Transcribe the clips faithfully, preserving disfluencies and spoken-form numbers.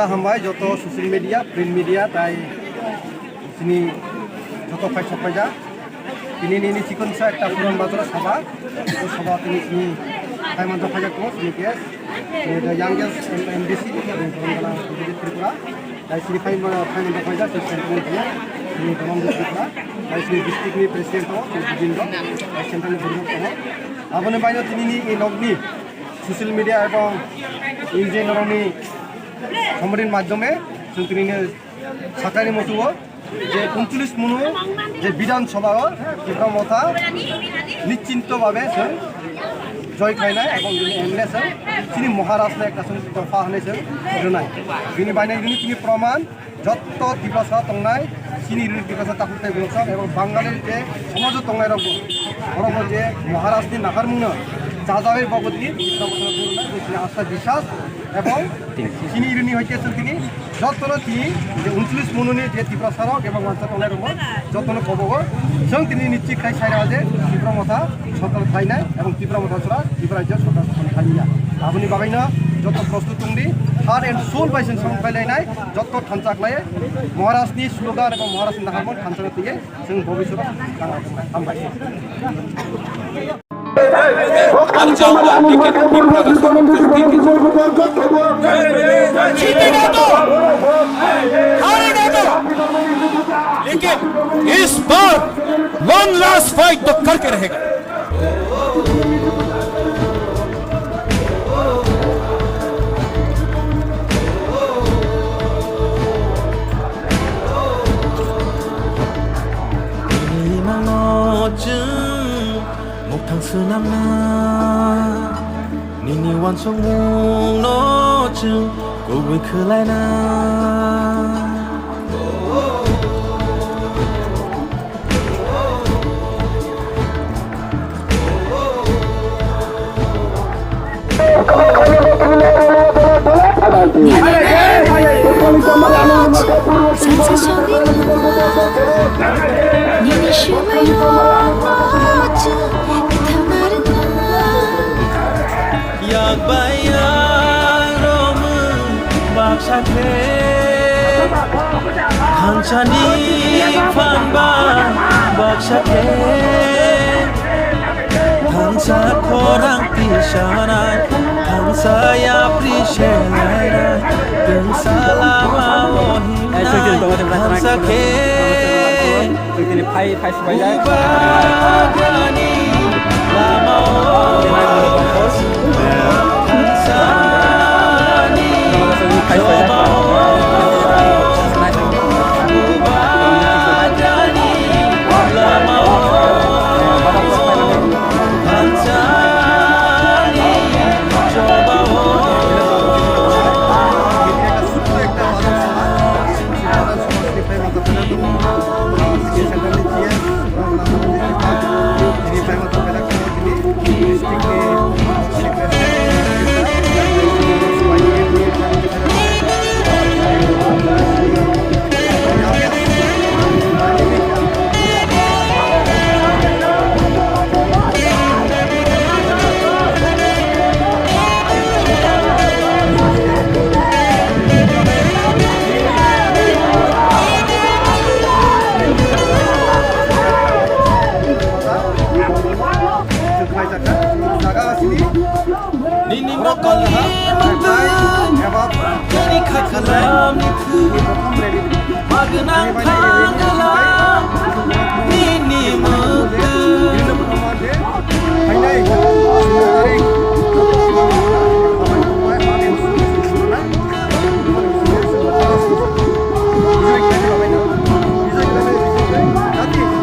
Hambai joto social media, print media, tai chini joto paisok paijak. Tini nini chikonsa ekta puran bazar sabha, o sabha tini chini hai manjak paijak tongo, chini guest, chini the youngest M D C, chini Tripura. Tai chini phai ma-, phai manjak paijak, chini Central India, chini Dhoromjit Tripura. Tai chini district ni president tongo, chini Gobindo, tai central ni borok tongo. Aboni baino tini ni i nokni social media ebong N G O norokni somodin maddhome chwng tini ni sakani motuo je uncholish munu je Bidhan Sabha o Tipra Motha nischinto babe chwng joy khlainai ebong bini M L A chwng chini Maharaj no ekta chwng topha hwnwi chwng rwnai. Bini baino bini tini proman jotto Tiprasa tongnai, chini rwrwk Tiprasa takhuk tei borok rok, ebong Bangali je somajo tongnai rok bo, borok rok je Maharaj ni naharmung no chajawi bogo tini Tipra Motha no rwnai, bo chini asta biswas ebong chini rwrwk ni hoite chwng tini jotto no tini je uncholish munu ni je Tiprasa rok ebong wansa tongnai rok bo jotto no kobogo chwng tini nischit khai sai rw je Tipra Motha sorkar khlainai ebong Tipra Motha chwra Tipra Rajya sorkar khlainai. Aboni bagwi no jotto prostut tongdi, heart and soul bai chwng samung khlai lainai. Jotto thansa khlai, Maharaj ni slogan eba Maharaj ni naharmung thansa twiwi chwng bobiswt o hambai. जीतेगा तो, हारेगा तो, लेकिन इस बार one last fight तो करके रहेगा। Nini mangno chwng muktang swnamna, nini uansukmungno chwng kubui khwlaina. Yak bai yak romwi baksa khe, thansani phan bai baksa khe, thansa khorang tisanai, thansa yapri selainai, thansa lama o himnai, thansa khe. Chwng tini phai, phai subaijak. Nini mokol ni mwtwi, nini khaklam ni thwi, magwnang thangla nini mwtwi.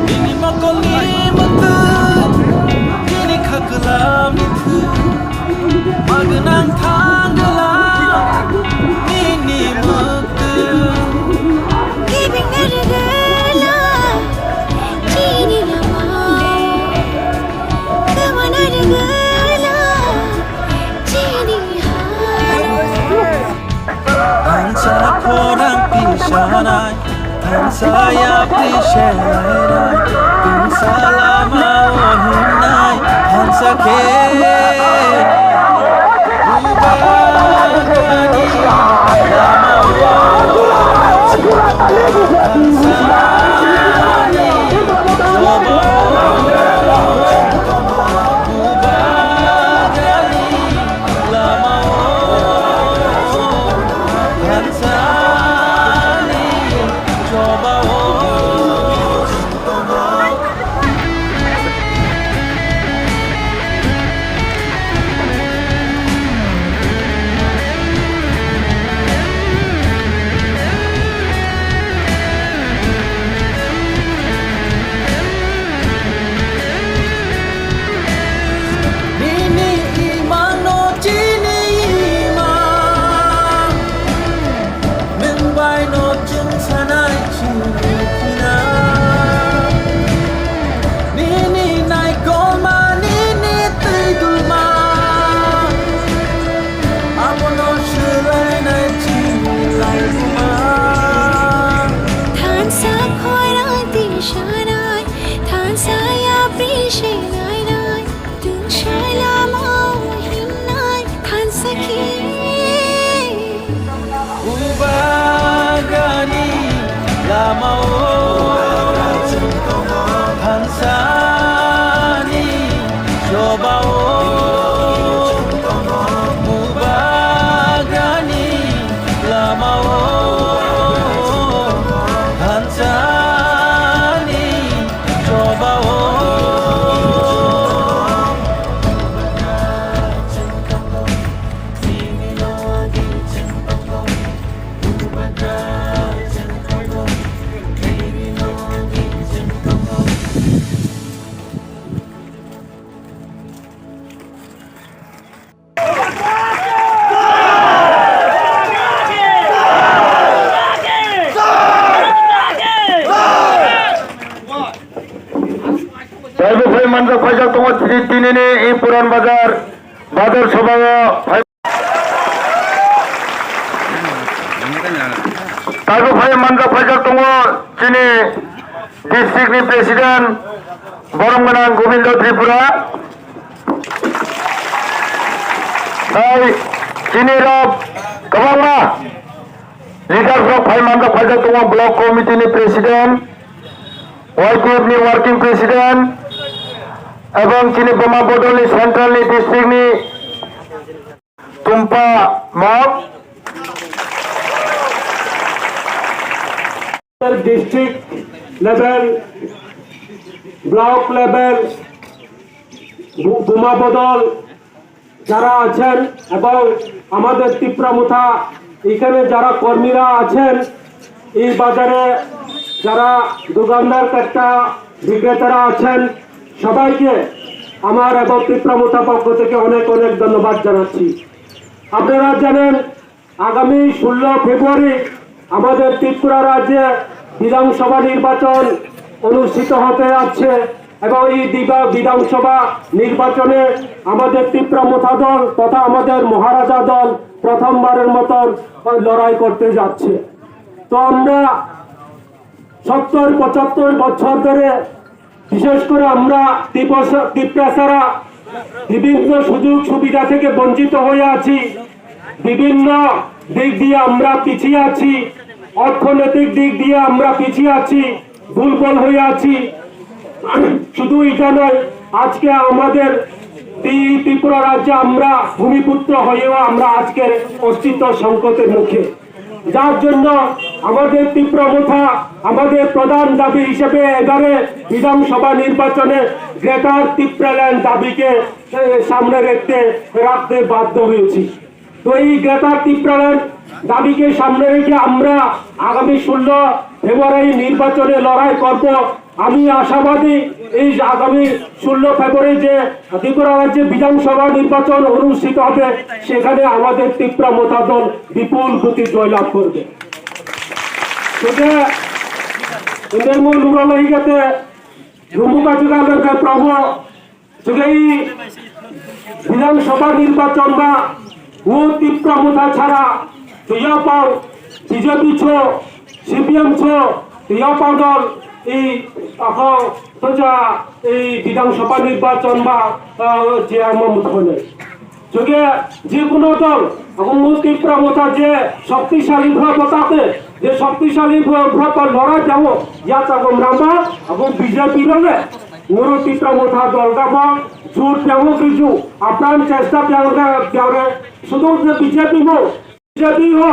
Nini mokol ni mwtwi, nini khaklam ni thwi, magwnang thangla nini mwtwi. Giving the regala, chini lama, kamana regala, chini halo. Thansa khorang tisanai, thansa yapri selainai, thansa lama o himnai, thansa khe. Bubani lama o Nini imangno chini imang, nwng baino chwng sanai chini khina. Nini naikolma, nini twi dulma, abono swlainai chini laibuma. Thansa khoirang twi sanai, thansa yapri se nainai, tungsai lama o himnai thansa khe. Ubagani lama o, thansani choba o. Ubagani lama o, thansani choba o. Taibo phai manjak phaijak tongo tini, tinini i Puran Bazar, Bazar Sobao phai. Taibo phai manjak phaijak tongo chini district ni president borom gwnang Gobindo Tripura. Tai chini rok kwbangma leaders rok phai manjak phaijak tongo, block committee ni president, Y T F ni working president, ebong chini Buma Bodol ni central ni district ni Tumpa Mok. District level, block level, বু-, বোমা বদল যারা আছেন এবং আমাদের তিপ্রা মুথা এখানে যারা কর্মীরা আছেন, এই বাজারে যারা দোকানদার, কর্তা, বিক্রেতারা আছেন, সবাইকে আমার এবং তিপ্রা মুথা পক্ষ থেকে অনেক অনেক ধন্যবাদ জানাচ্ছি। আপনারা জানেন, আগামী ষোলো ফেব্রুয়ারি আমাদের ত্রিপুরা রাজ্যে বিধানসভা নির্বাচন অনুষ্ঠিত হতে যাচ্ছে এবং এই দিবা-, বিধানসভা নির্বাচনে আমাদের তিপ্রা মুথা দল তথা আমাদের মহারাজা দল প্রথমবারের মতন লড়াই করতে যাচ্ছে। তো আমরা সত্তর পঁচাত্তর বছর ধরে, বিশেষ করে আমরা তিপ্রাসা-, তিপ্রাসারা বিভিন্ন সুযোগ সুবিধা থেকে বঞ্চিত হয়ে আছি, বিভিন্ন দিক দিয়ে আমরা পিছিয়ে আছি, অর্থনৈতিক দিক দিয়ে আমরা পিছিয়ে আছি, দুর্বল হয়ে আছি। শুধু এটা নয়, আজকে আমাদের ত্রি-, ত্রিপুরা রাজ্যে আমরা ভূমিপুত্র হয়েও আমরা আজকের অস্তিত্ব সংকটের মুখে। যার জন্য আমাদের তিপ্রা মুথা আমাদের প্রধান দাবি হিসেবে এবারে বিধানসভা নির্বাচনে গ্রেটার তিপ্রাল্যান্ড দাবিকে, এ, সামনে রেখে রাখতে বাধ্য হয়েছি। তো এই গ্রেটার তিপ্রাল্যান্ড দাবিকে সামনে রেখে আমরা আগামী ষোলো ফেব্রুয়ারি নির্বাচনে লড়াই করব। আমি আশাবাদী এই যে আগামী ষোলো ফেব্রুয়ারি যে ত্রিপুরা রাজ্যে বিধানসভা নির্বাচন অনুষ্ঠিত হবে, সেখানে আমাদের তিপ্রা মুথা দল বিপুল গতি জয়লাভ করবে। Sode, indemu luralai gate, lumu kajuga berga promo, sode i বিধানসভা নির্বাচন ba o তিপ্রা মুথা ছাড়া, twi yapang BJP cho, CPM cho, twi yapang dol i ako toja i বিধানসভা নির্বাচন ba, ah, je ama muthone. Joge jikuno dol, abo mui Tipra Motha je shoktisali phrabo tate, je shoktisali phrabo lorai jabo, ya chago mramba, abo B J P role, muru Tipra Motha dol gabo, jut jabo kiju, apran chesta jabo jabo, sudu je B J P mo, B J P ho,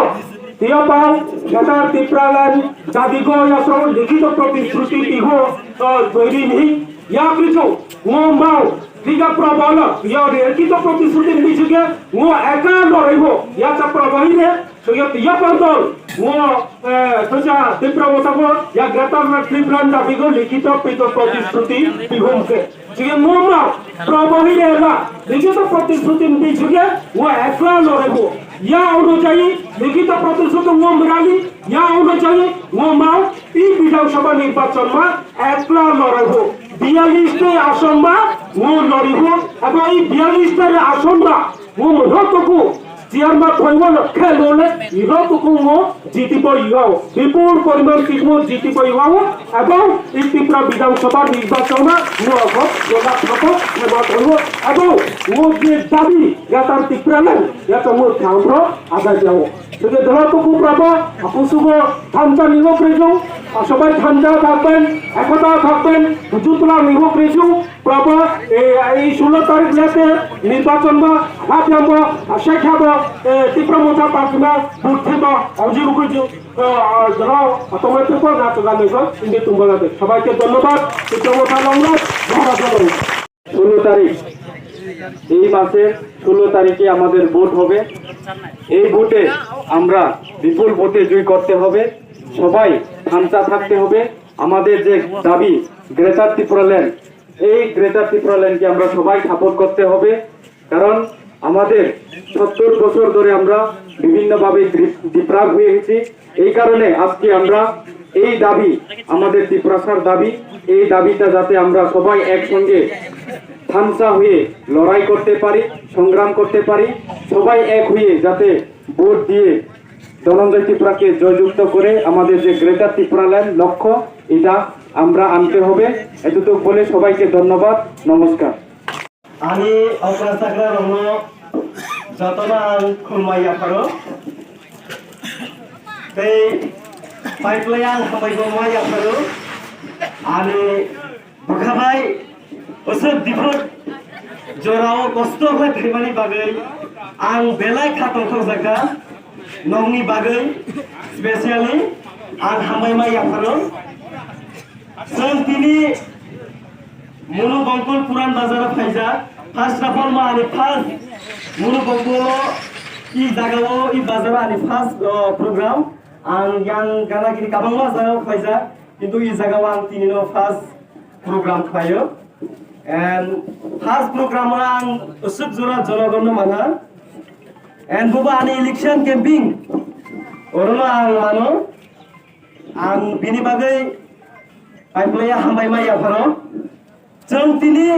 tiya pao, Greater Tipraland, dabi go ya sro, likito protishruti iho, to, doiri ni, ya kiju, ngomao, Tiga prabala, ya re, kita protishruti bijuge, ngo ekla loraibo, ya cha prabahi re, so ya, ya pantol, ngo, eh, soja Tipra Motha bo, ya Greater Tipraland dabi go, likito pito protishruti bihum ke. Sige ngo ma, prabahi re la, likito protishruti bijuge, ngo ekla loraibo. Ya ono jai, likito protishruti ngo mirali, ya ono jai, ngo ma, i Bidhan Sabha nirbachon ma, ekla loraibo. Biyalista ason ba, mo loribo, abo i biyalista ason ba, mo mo rotoku, chairman thoibo no khelo le, i rotoku mo jitibo iwao, bipul poriman tikmo jitibo iwao, abo i Tipra Bidhan Sabha nirbachon ma, mo abo, mo na thabo, mo thoibo, abo, mo je dabi, Greater Tipraland, ya to mo thamro, ada jao. Sige dolo tuku prabo, apusugo thamsa nigo krejung, sobai thamsa thakben, ekota thakben, jutla nigo krejung, prabo, ei, ei ষোলো তারিখ lete nirbachon ba, haphiyambo, sekhabo, eh, Tipra Motha party ma, vote theba, ojiru krejung, eh, dolo, atomai triple na tuga nigo, indi tumba late. সবাইকে ধন্যবাদ, Tipra Motha longo, ধরা ধরো। ষোলো তারিখ, এই মাসের ষোলো তারিখে আমাদের ভোট হবে। এই ভোটে আমরা বিপুল ভোটে জয় করতে হবে। সবাই থামচা থাকতে হবে। আমাদের যে দাবি গ্রেটার ত্রিপুরাল্যান্ড, এই গ্রেটার ত্রিপুরাল্যান্ডকে আমরা সবাই সাপোর্ট করতে হবে। কারণ আমাদের সত্তর বছর ধরে আমরা বিভিন্নভাবে ডি-, ডিপ্রাইভ হয়ে গেছি। এই কারণে আজকে আমরা এই দাবি, আমাদের তিপ্রাসার দাবি, এই দাবিটা যাতে আমরা সবাই একসঙ্গে থামসা হয়ে লড়াই করতে পারি, সংগ্রাম করতে পারি, সবাই এক হয়ে যাতে ভোট দিয়ে ধনঞ্জয় ত্রিপুরাকে জয়যুক্ত করে আমাদের যে গ্রেটার ত্রিপুরাল্যান্ড লক্ষ্য, এটা আমরা আনতে হবে। এতটুকু বলে সবাইকে ধন্যবাদ, নমস্কার। Ani okra chakra rokno jotono ang khulumai yapharo. Tei paiplai ang hambai bo ma yapharo. Ani bwkha bai osok diphor jorao kosto khlai phaimani bagwi ang belai kha tongthokjakha. Nokni bagwi specially ang hambai ma yapharo. Chwng tini Munu Bongkol Puran Bazar o phaijak. First of all, ma ani first Munu Bongkol o i jaga o i bazar o ani first, uh, program. Ang yang gana gini kabangma jaga o phaijak, kintu i jaga o ang tini no first program khlaio. And first program o ang usuk jora jonogon no mana. And buba ani election camping oro no ang mano. Ang bini bagwi paiplaiya hambai ma yapharo. Chwng tini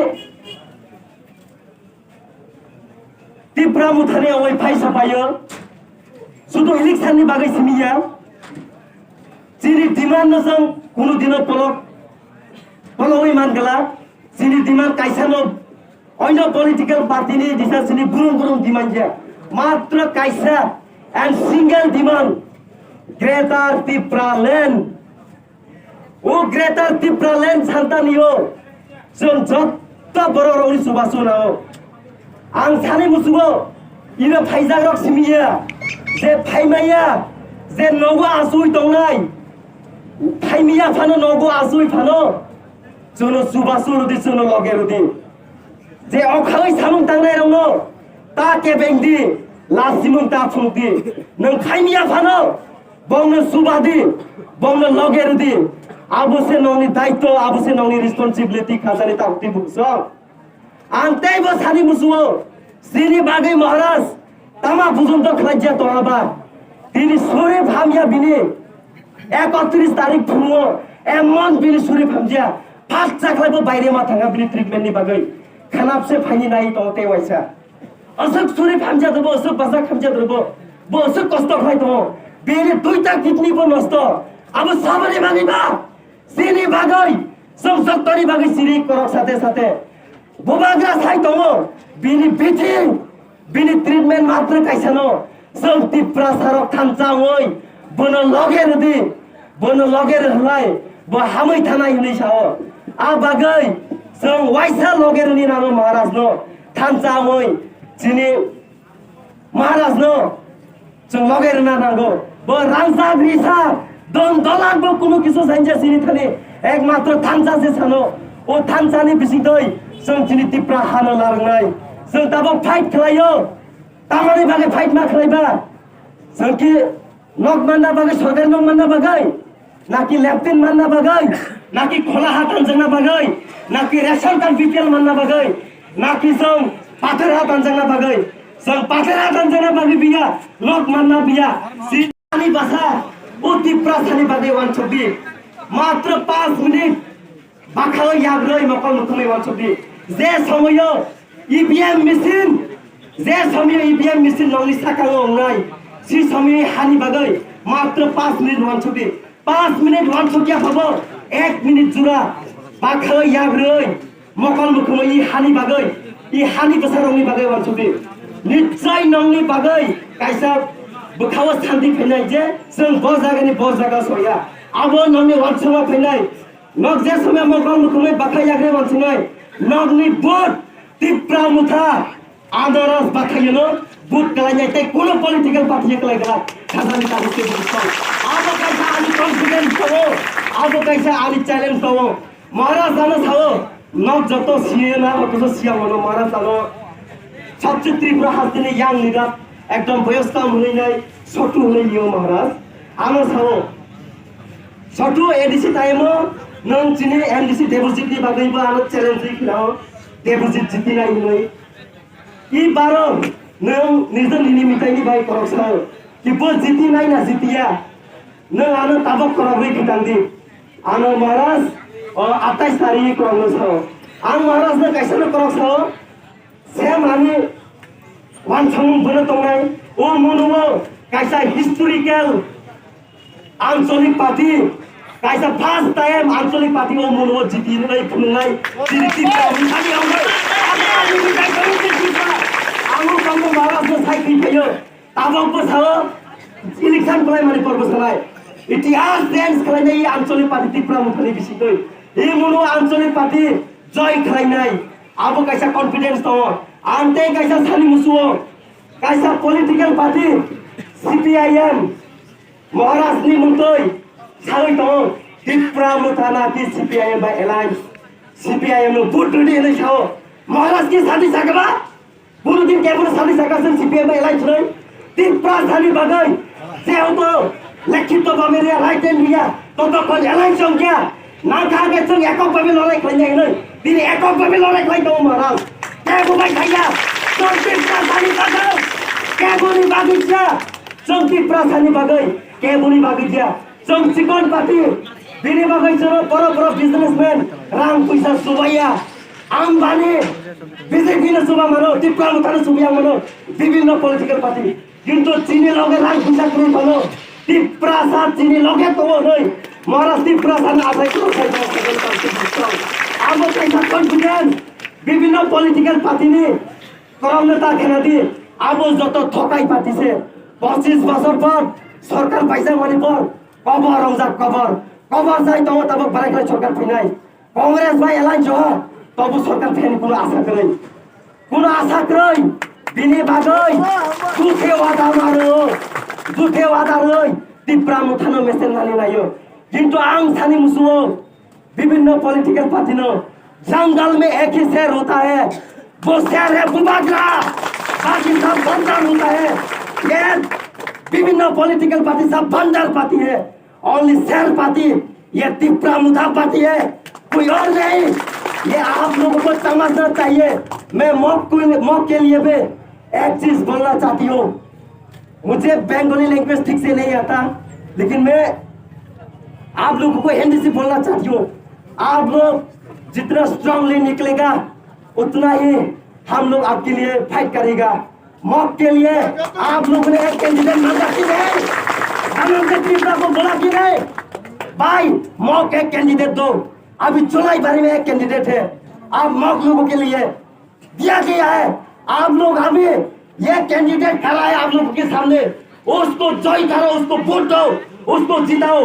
Tipra Mothani awai phai sapaio. Sudu election ni bagwi simi ya. Chini demand no chwng kunu dino polok, pologwi man gala. Chini demand kaisa no. Oino political party ni disa sini burung burung demand ya. Matro kaisa and single demand, Greater Tipraland. O Greater Tipraland santa ni o. Chwng jotto borok rokni chubachu nao. Ang sani musugo, ino phaijak rok simiya, je phaimaya, je nogo asui tongnai. Phaimiya phano nogo asui phano. Chwngno chubachu rwdi, chwngno loge rwdi. Je okhawi samung tangnai rokno ta kebeng di, lasimung ta phunuk di. Nwng phaimiya phano, bongno chuba di, bongno loge rwdi. Abo se nongni daitw, abo se nongni responsibility khajani ta hukti bukso. Ang teibo sani musugo, sini bagwi Maharaj, tama bujunto khlaijak tongaba. Tini suri phamya bini, ekotris tarik phungo, emon bini suri phamjak, phak chakhlaibo baire ma thanga bini treatment ni bagwi. Khanapse phaini nai tongo tei waisa. Aswk suri phamjak rwbo, aswk bajak phamjak rwbo, bo aswk kosto khlai tongo. Bini duita kidney bo nosto. Abo saboni bagwi ba? Chini bagwi, chwng jottoni bagwi chini korok sate sate. Bubagra sai tongo, bini bithing, Bini treatment matro kaisano, chwng Tiprasa rok thansa wngwi bono loge rwdi, bono loge rwhlai bo hamwi thanai hwnwi sao. A bagwi chwng waisa loge rwni nango Maharajno, thansa wngwi chini Maharajno chwng loge rwna nango. Bo rangchak risa, don dolan bo kunu kisu sainja sini thani, ekmatro thansa se sano. O thansani bisingtwi chwng chini Tipra hano narwknai. Chwng tabok fight khlaio. Tamani bagwi fight ma khlaiba? Chwng ki nok manna bagwi, sorkari nok manna bagwi? Naki leptin manna bagwi? Naki khola ha tanjakna bagwi? Naki ration card B P L manna bagwi? Naki chwng pathar ha tanjakna bagwi? Chwng pathar ha tanjakna bagwi biya, nok manna biya. Si ani basa, o Tiprasani bagwi wansukdi. Matro panch minute. Bakhao yagroi mokol mukhumui wansukdi. Je somoyo E V M machine, je somoyo E V M machine nongni sakao wngnai, si somoyo hani bagwi matro panch minute wansukdi. Panch minute wansukya phabo ek minute jura bakhao yagroi mokol mukhumui i hani bagwi, i hani bwsarokni bagwi wansukdi. Nichai nongni bagwi kaisa bwkhao santi phainai je chwng bo jagani bo jaga soya. Abo nongni wansukma phainai. Nok je somoy mokol mukhumui bakha yagroi wansuknai, nokni vote Tipra Motha andaras bakhayono vote kalainai tei kuno political party ya kalai kala khajani tabuk tei bukhuktong. Abo kaisa ani confidence tongo, abo kaisa ani challenge tongo. Maharaj ano sao, nok joto siya na, otoso siya mano Maharaj ano. Sabse Tripura hasteni yang nida, ekdom boyoskam hwnwi nai, sotu hwnwi nio Maharaj. Ano sao, Sotu A D C time o nwng chini M D C Debojit ni bagwi bo ano challenge wi khilao, Debojit jiti nai hinwi. I baro nwng nijo nini mitai ni bai korok sao. Ki bo jiti nai na jitiya. Nwng ano tabok korok ri kitang di. Ano Maharaj o atais tari korok no sao. Ang Maharaj no kaisa no korok sao. Sem ani wansong bono tongnai. O mono kaisa historical Anchalik party, kaisa first time Anchalik party o mono jiti nai phunuknai, jiti jiti phunuknai, ani ang bai, ani ani ni kaisa ni jiti sa, ang kamu Maharaj no sai kri phayo, tabok bo sao, election khlai mani porbo sanai, itihas dance khlai nai Anchalik party Tipra Mothani bisingtwi, i mono Anchalik party joy khlai nai, abo kaisa confidence tongo, ang tei kaisa sani musuo, kaisa political party C P I M, Maharaj ni mungtwi sawi tongo, Tipra Motha na ki C P I M bai alliance, C P I M no vote rwdi hinwi sao. Maharaj ki sadi sakaba? Bono din kebono sadi sakaswng C P I M bai alliance rwi. Tipra sani bagwi, jehetu likhito bhabe riya, written riya, totokhon alliance wngkha. Nangkha hwnkhe chwng ekok bhabe lorai khlainai hinwi. Bini ekok bhabe lorai khlai tongo Maharaj. Kebo bai khaiya. Chwng Tipra sani bagwi. Keboni bagwi kya? Chwng Tipra sani bagwi. Keboni bagwi kya? Chwng chikon party. Bini bagwi chwng boro boro businessman. Rang puisa subaiya. Ambani. B J P no suba mano. Tipra Motha no subaiya mano. Bibhinno political party. Kintu chini loge rang puisa kwrwi phano, Tiprasa chini loge tongo hwnwi, Maharaj Tiprasa no asai kwrwi sai tongo, abo kaisa confidence, bibhinno political party ni korokno ta khena di, abo joto thokai party se, pochis bosor por sorkar paijak mani por, kobor rongjak kobor, kobor jai tongo tabok barai khlai sorkar phinai. Congress bai alliance o tobu sorkar pheni kuno asa kwrwi. Kuno asa kwrwi. Bini bagwi jute wada maro. Jute wada rwi. Tipra Motha no mesen nani nayo. Kintu ang sani musuo. Bibhinno political party no. Jangal mein ek hi sher hota hai. Wo sher hai bubagra. Baki sab bandar hota hai. Ye bibhinno political party sab bandar party hai. Only sher party, ye Tipra Motha party hai, koi aur nahi. Ye aap logon ko samajhna chahiye. Main mok ko, mok ke liye bhi ek cheez bolna chahti hoon. Mujhe Bengali language theek se nahi aata, lekin main aap logon ko Hindi se bolna chahti hoon. Aap log jitna strongly niklega, utna hi hum log aapke liye fight karega. मौत के लिए आप लोगों ने एक कैंडिडेट मांगा कि नहीं? धर्मेंद्र त्रिपुरा को बोला कि नहीं? भाई, मौत एक कैंडिडेट दो। अभी चुनाई बारी में एक कैंडिडेट है। आप मौत लोगों के लिए दिया गया है। आप लोग अभी ये कैंडिडेट खड़ा है आप लोगों के सामने, उसको जय करो, उसको वोट दो, उसको जिताओ।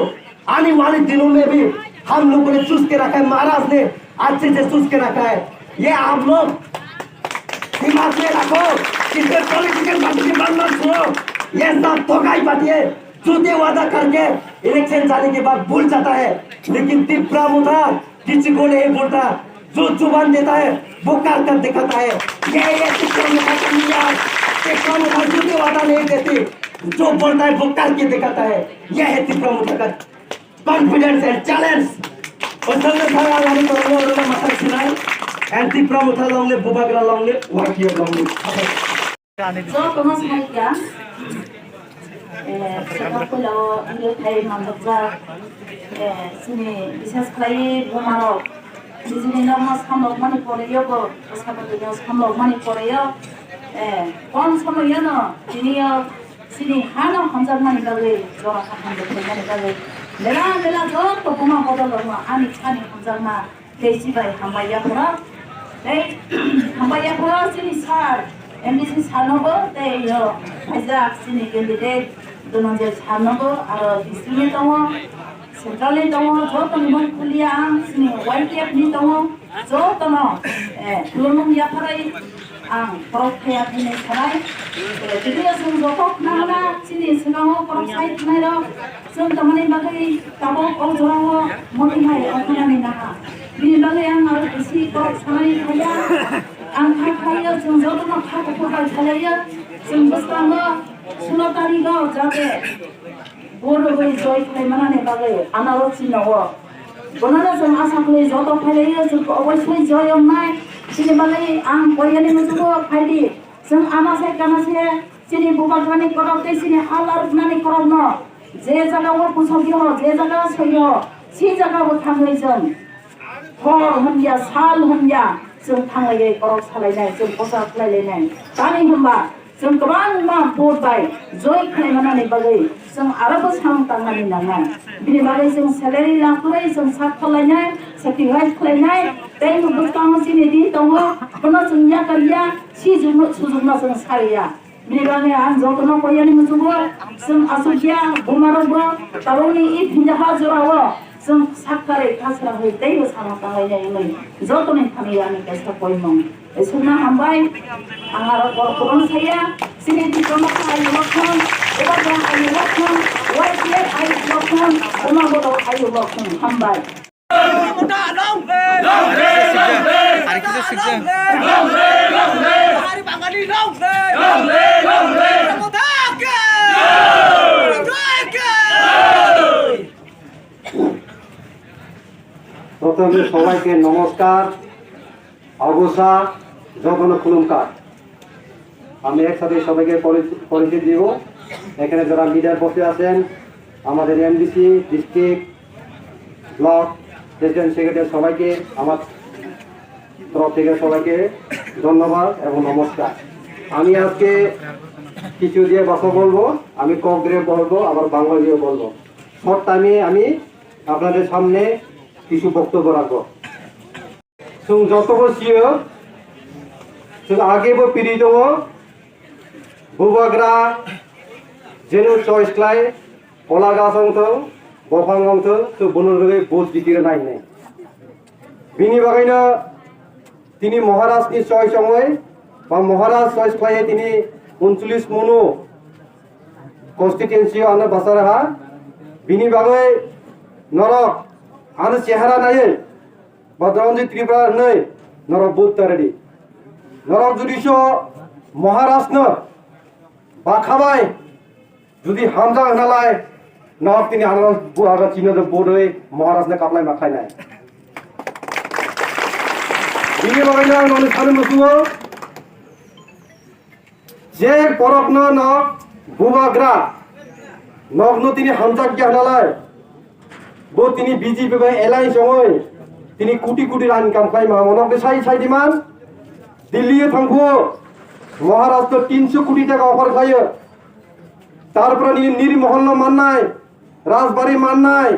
आने वाले दिनों में भी हम लोगों ने चूस के रखा है महाराज ने, अच्छे से चूस के रखा है। ये आप लोग दिमाग में रखो, किसी पॉलिटिकल पार्टी की बात मत सुनो। ये सब धोखाई पार्टी है, झूठे वादा करके इलेक्शन जाने के बाद भूल जाता है, लेकिन तिप्रा मुथा किसी को नहीं बोलता। जो जुबान देता है वो कर कर दिखाता है। ये ये तिप्रा मुथा का मिजाज। तिप्रा मुथा झूठे वादा नहीं देती, जो बोलता है वो करके दिखाता है। यह है तिप्रा मुथा का confidence and challenge. Personal thang ang ani kormo rwna mwthang sinai. And Tipra Motha long live, Bubagra long live, Y T F long live. Jotono sai kha, eh, saka puila o wngwi phai manjakjak, eh, chini bisas khlai buma rok, bijini nokno samlok mani pore yogo, bwskango samlok mani pore yo, eh, kong somoyano tini yo chini hano hamjakmani bagwi, jora kaham rwkhlaimani bagwi, bela bela joto buma bodol rokno ani sani hamjakma tei chibai hambai yapharo, tei hambai yapharo chini sir, M D C sir nobo tei yo phaijak chini candidate Dhananjay sir nobo, aro district ni tongo, central ni tongo, joto ni mung khulia ang chini Y T F ni tongo, joto no, eh, khulumung yapharai ang korok thaya thini sanai, eh, tini yo chwng joto khna hana chini swkango korok sai thanai rok, Chwng tamani bagwi tabuk o jorao moti hai ongkha nani naha. Bini bagwi ang aro bisi kok sanani thaya. Ang kha khlaiyo, chwng jotono kha kuphur bai khlaiyo. Chwng bwskango sulo tarigo jate bo rwgwi joy khlai manani bagwi anaro chino o. Bonono chwng asa khlai joto khlaiyo, chwng oboisoi joy wngnai. Bini bagwi ang koyani muchugo phaidi. Chwng ama se kana se chini bubagrani korok tei chini ha laruknani korokno je jaga o pusogyo, je jaga soyo, si jaga bo thangwi chwng hor hwnya, sal hwnya chwng thanglaigwi korok salainai, chwng kosa khlailainai. Tamni hwnba chwng kwbangma vote bai joy khlaimanani bagwi chwng aro bwsang tangnani nangnai. Bini bagwi chwng salary lakwrwi chwng sak khlainai, sacrifice khlainai, tei bwskango chini din tongo, bono chwng yakarya, sijukno, sujukno chwng sariya. Bini bagwi ang jotono koyani muchugo, chwng asukya, bumarokbo, tabukni i phinjaha jorao, chwng sakkarwi khasra hwi teibo samung tanglainai hwnwi jotoni thani ani kaisa koimung. Isukna hambai, ang aro kok kwbang saya, chini diploma kha ayo lokthang, eba kha ayo lokthang, Y P F ayo lokthang, Buma Bodol ayo lokthang, hambai. Hari kita siksa. প্রথমে সবাইকে নমস্কার। অবসা যতন খুলুমকার। আমি একসাথে সবাইকে পরি-, পরিচয় দিব। এখানে যারা লিডার বসে আছেন, আমাদের MDC, district, block, president, secretary, সবাইকে আমার তরফ থেকে সবাইকে ধন্যবাদ এবং নমস্কার। আমি আজকে কিছু দিয়ে ভাষা বলবো, আমি কক দিয়ে বলবো, আবার বাংলা দিয়ে বলবো। শর্ট টাইমে আমি আপনাদের সামনে কিছু বক্তব্য রাখবো। Chwng jotobo sio, chwng agebo piri tongo, bubagra jeno choice khlai, kola gas wng thung, bophang wng thung, chwng bono rwgwi vote jiti rwnai hinwi. Bini bagwino tini Maharaj ni choice wngwi, ba Maharaj choice khlaiwi tini uncholish munu constituency o ano bachar ha. Bini bagwi norok ano chehara naiwi, Badranjit Tripura hwnwi norok vote ta ready. Norok jodi so Maharaj no bakhabai jodi hamjak hwnalai, norok tini ano bu aga chino de vote oi Maharaj no kaplai ma khainai. Bini bagwi no ang noni sani musugo. Je borokno nok bubagra, nokno tini hamjak ya nalai. Bo tini B J P bai alliance ongoi, tini koti koti rang income khlai ma, nok de sai sai diman. Delhi e thangphuo, Maharashtra tinso koti taka offer khlaio. Tarpore nini Nirmohol no mannai, Rajbari mannai,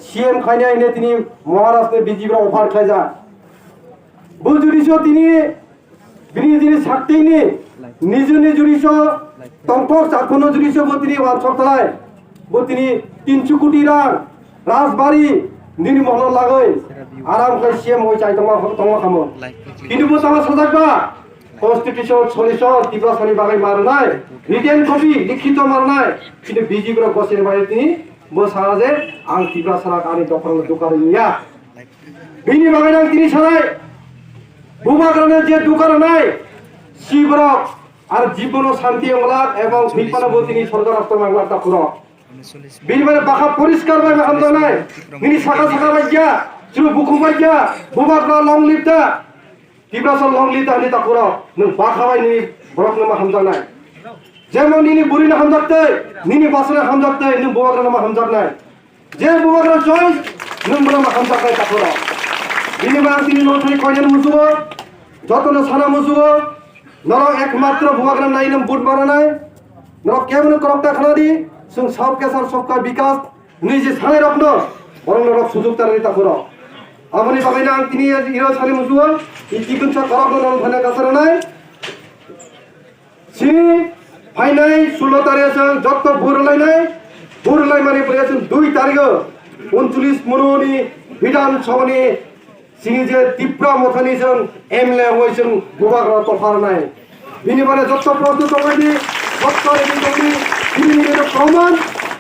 C M khainai hine tini Maharashtra B J P rok offer khlaijak. Bo jodi so tini Bini jini saktini nijo nijo riso tongthok chathono juriso bo tini wansok thalai. Bo tini tinsu koti rang rajbari nini moholo lagoi aram khai C M oi chai tongma tongma khamo. Kintu bo tama sajak ba constitution solution Tiprasani bagwi marnai written copy likhito marnai kintu B J P rok gosini bagwi tini bo sana je ang Tiprasarok ani dophano dukar ya. Bini bagwi ang tini sanai bubagrano je dukar nai siborok ar jibono santi onglak ebong thwipano bo tini sorkar rokto manglak ta phuro. Bini bagwi bakha poriskar bai ma hamjaknai. Nini saka saka bai ya, chwng bukhuk bai ya, bubagra long live da. Tiprasa long live da hwnwi ta phuro. Nwng bakha bai nini borokno ma hamjaknai. Jemon nini burino hamjak tei, nini bwsano hamjak tei, nwng bubagrano ma hamjaknai. Je bubagra joy, nwng bono ma hamjaknai ta phuro. Bini bagwi tini nothai koinani musugo, jotono sana musugo, norok ekmatro bubagra nainam vote maranai. Norok kebono korok ta khana di, chwng sab kesar sabka bikas, niji sanai rokno, borok norok sujug tarani ta phuro. Aboni bagwi ang tini iro sani musugo, i chikonsa korokno norok thana kasaranai. Chini phainai sullo tarik chwng jotto vote rwlainai, vote rwlaimani pore chwng dui tarikho uncholish mononi Bidhan Sabhani chini je Tipra Mothani chwng M L A oi chwng bubagra topharnai. Bini bagwi jotto prosto tongmani, jotto ready tongmani, bini nini proman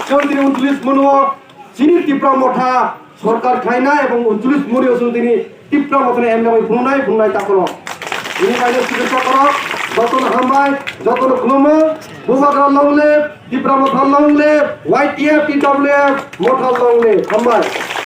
chwng tini uncholish mono Chini Tipra Motha sorkar khlaina ebong uncholish muri osong tini Tipra Mothani M L A bai phunuknai, phunuknai ta khoro. Ini kaisa sugesta khoro, jotono hambai, jotono khulumo, Bubagra long live, Tipra Motha long live, Y T F, T W F, Motha long live, hambai.